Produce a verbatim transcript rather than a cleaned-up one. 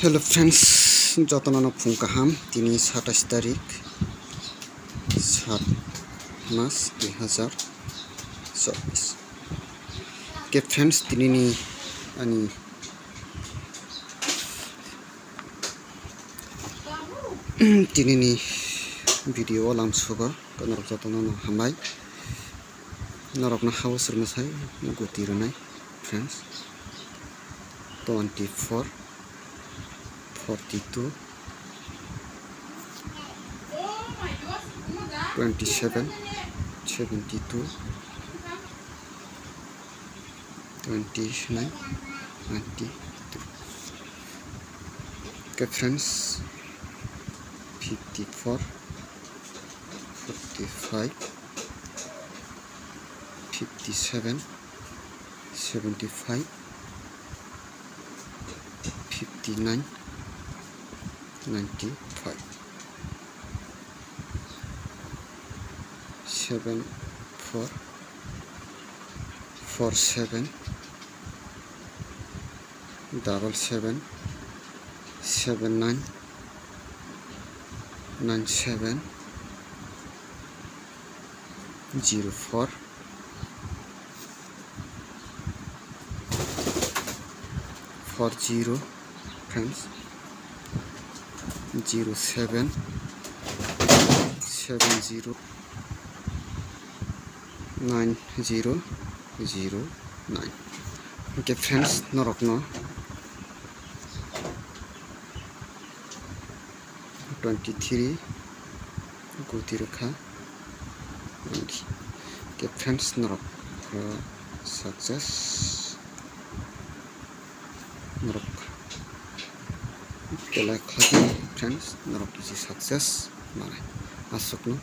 Hello friends, jotono no phung kaham. Tini satais tarik, sat mas dui hazar chobbish. Ke friends, tini ni ani tini ni video o lamsugo norok jotono no hambai. Norok no hao sir masai guti rwnai friends. Twenty four, forty two, twenty seven, seventy two, twenty nine, ninety two. Okay friends, fifty four, forty five, fifty seven, seventy five, fifty nine, ninety five, seven four, four seven, double seven, seven nine, nine seven, zero four, four zero friends, zero seven, seven zero, nine zero zero nine. Okay friends, norok no twenty three guti rwkha. Okay friends, norok success, norok kela khlai friends, norok kisi success manai aswkno.